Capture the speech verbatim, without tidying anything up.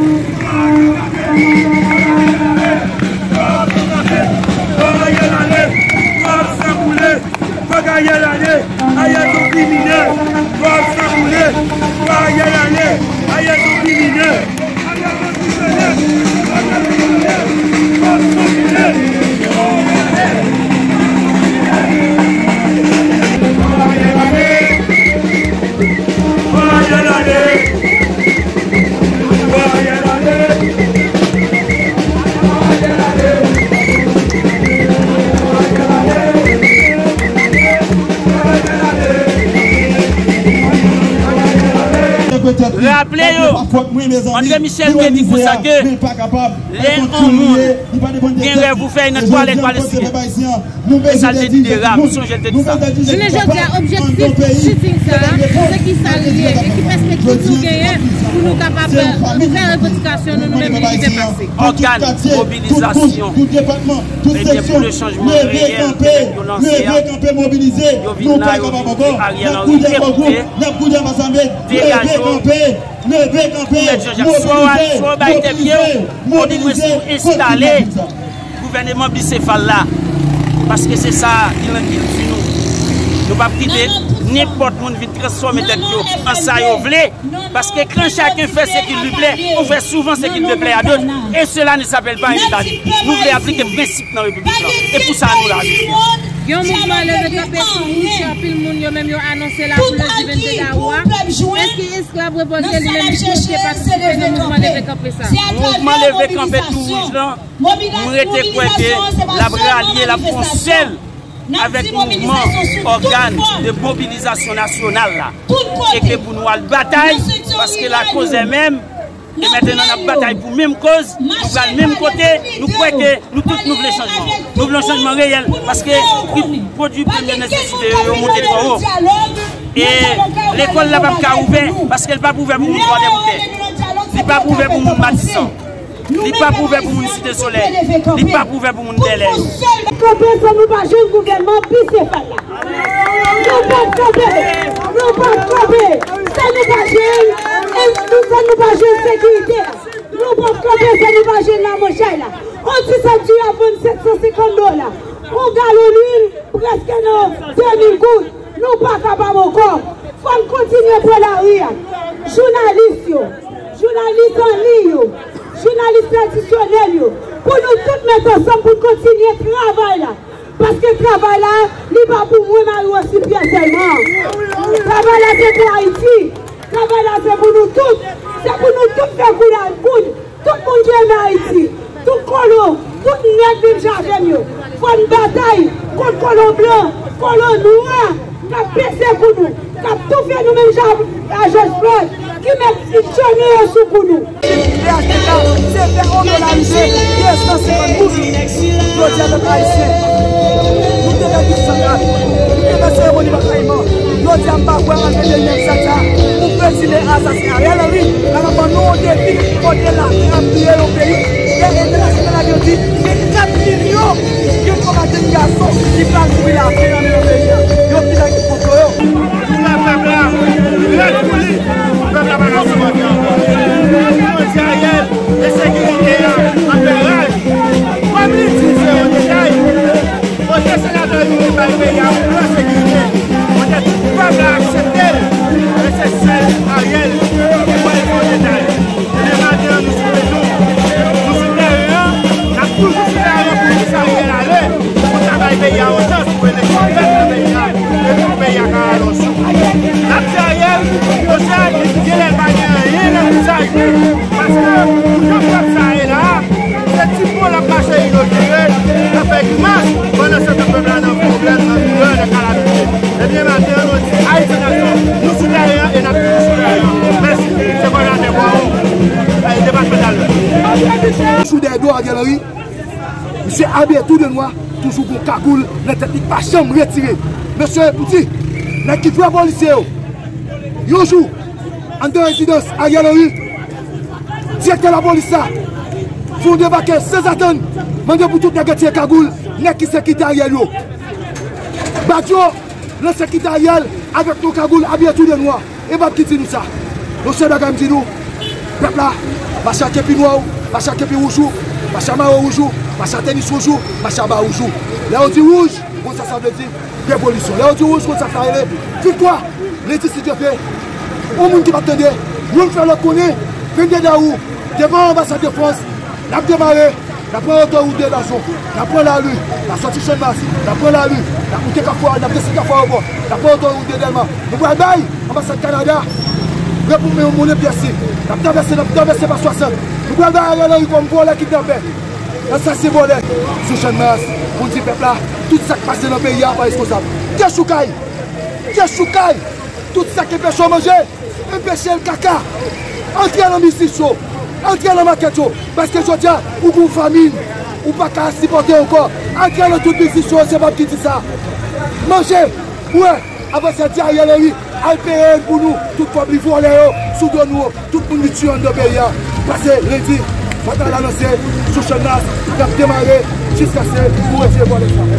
Fòk Ariel ale! Fòk Ariel ale! Ariel se yon kriminèl! Fòk Ariel ale! Ariel se yon kriminèl! Raple yo, André Michel te di konsa ke lè yon moun gen rèv ou fè nan twalè, twalè simen. E sa l te di de rap, m sonje l te di sa. Jounen jodi a, objektif sitting sa a, se ki sa l ye e ki pèspektiv nou genyen pou nou kapab fè revandikasyon nou, nou menm, li rive pase. Ògàn mobilizasyon, ebyen, pou le chanjman reyèl ke nèg yo lanse a, yo vin la, yo vin di Ariel Henry, ekoute, degaje w, Mèt Jean Jacques, swa w al, swa w bay tèt pye w, ou di mwen si w enstale gouvèneman bisefal la, paske se sa ki nan kilti nou. Nou p ap kite nenpòt moun vin transfòme tèt yo an sa yo vle, paske kan chaken fè se ki li vle, on fait souvent ce qui ne plaît à d'autres, et cela ne s'appelle pas un État libre. Nou vle aplike prensip nan repiblik lan, e pou sa nou la jodi a. Gen yon mouvman leve kanpe pou bouje anpil moun, yo menm yo anonse la pou le di venndè dawa. Èske esklav revòlte li menm li konte patisipe nan mouvman leve kanpe sa? Mouvman leve kanpe tou wouj lan, m rete kwè ke l ap ralye, l ap fè yon sèl avèk mouvman ògàn de mobilizasyon nasyonal la. E ke pou nou al batay, paske lakoz è menm, e mentnan n ap batay pou menm koz, nou pral menm kote, nou kwè ke nou tout nou vle chanjman. Nou vle yon chanjman reyèl, paske pri pwodui premye nesesite yo, yo monte twò wo. E lekòl la p ap ka ouvè, paske l p ap ouvè pou moun Kwadèboukè. Li p ap ouvè pou moun Matisan. Li p ap ouvè pou moun Site Solèy. Li p ap ouvè pou moun Bèlè yo. Kanpe san nou pa jwenn gouvènman bisefal la. Nou p ap kanpe. Nou p ap kanpe san nou pa jwenn, e nou, san nou pa jwenn sekirite a. Nou p ap kanpe san nou pa jwenn lamanjay la. On ti sak diri a vann sèt san senkant dola. On galon lwil prèske nan de mil goud. Nou pa kapab ankò. Fò n kontinye pran lari a. Jounalis yo, jounalis an liy yo, jounalis tradisyonèl yo, pou nou tout met ansanm pou n kontinye travay la. Paske travay la, li pa pou mwen, Marie Rossy Pierre sèlman. Travay la se pou Ayiti. Travay la se pou nou tout. Se pou nou tout fè koud a koud. Tout moun ki renmen Ayiti, tout kolon, tout nèg menm jan avè m yo, fò n batay kont kolon blan, kolon nwa k ap peze kou nou, k ap toufe nou menm jan a George Floyd, ki mèt pitchonnen yo sou kou nou. Lè a te la, se fè onoralite de san senkant goud. Jodi a, pèp ayisyen, nou te fè Kiti Santral, nou te fè seremoni batayman. Jodi a, m pa kwè an venteyièm syèk la, pou prezime asasen Ariel Henry, nan ban nou yon defi kote lafen ap touye yon peyi. E entènasyonal la yo di, gen kat milyon de fanm ak jenn gason ki pral mouri lafen nan mitan peyi a. Yo ki la ki pran yo. Pou wè pèp la, rèd pou li. Pèp la pa ka sipòte ankò. Pou di Ariel, ensekirite a ap fè raj. Kòm li di se yon detay, kote senatè Youri bay peyi a yon plan sekirite, kote tout pèp la aksepte l, men se sèl Ariel ki kwè l se yon detay. Ebyen, maten an, nou sou pye nou, nou sou tèren an, n ap toujou sou tèren an pou di sa Ariel ale, pou n ka bay peyi a yon chans, pou eleksyon fèt nan peyi a, epi pou peyi a ka ale yon jou. N ap di Ariel, monchè, li genlè pa gen anyen nan vizaj li, paske pou jan pèp sa ye la, se ti po l ap mache inogire, l ap fè grimas, pandan se tan pèp la nan pwoblèm, nan doulè, nan kalamite. Ebyen, maten an, nou di Ayiti Nasyon, nou sou tèren an e n ap toujou sou tèren an. Mèsi. Se kòdonatè Bwawon, eh, depatmantal yo. Sou dèyè do Ariel Henry, misye abiye tou de nwa, toujou gon kagoul nan tèt li, pa janm retire. Mesye, m di, nèg ki vre polisye yo, yon jou, anndan rezidans Ariel Henry, direktè lapolis la fè yon debake sanzatann, mande pou tout nèg retire kagoul, nèg ki sekirite Ariel yo. Badio nan sekirite Ariel avèk yon kagoul abiye tou de nwa. E m ap ki di nou sa. Yon sèl bagay m di nou, pèp la, Mache a kepi nwa ou, mache a kepi wouj ou, mache a mayo wouj ou, mache a tenis wouj ou, mache a ba wouj ou. Lè yo di wouj, ou konn sa sa vle di, revolisyon. Lè yo di wouj, ou konn sa sa rele, viktwa. Lendi, si Dye vle, yon moun ki p ap tande, youn fè lòt konnen, vennde dawou, devan anbasad de Frans, n ap demare, n ap pran otowout de Dazon, n ap pran lari, n ap sòti Channmas, n ap pran lari, n ap moute Kafou, n ap desann Kafou Ayewopò, n ap pran otowout de Dèlma. Nou pral bay anbasad Kanada, repoumen yon moun pyès li. N ap travèse, n ap travèse pa swasant. Nou pral bay Ariel Henry kòm vòlè kidnapè. Ansasyen vòlè sou Channmas pou n di pèp la, tout sa k pase nan peyi a pa responsab. Dechoukay! Dechoukay! Tout sa k enpeche w manje, enpeche l kaka. Antre nan biznis yo, antre nan makèt yo, paske jodi a, ou gon famin, ou pa ka sipòte ankò. Antre nan tout biznis yo, se pèp ki di sa. Manje, bwè, apre sa di Ariel Henry al peye n pou nou, tout kòb li vòlè yo, sou do nou yo, tout moun li tiye anndan peyi a. Pase lendi, fòt la anonse, sou Channmas, n ap demare, jiskaske nou retire vòlè sa.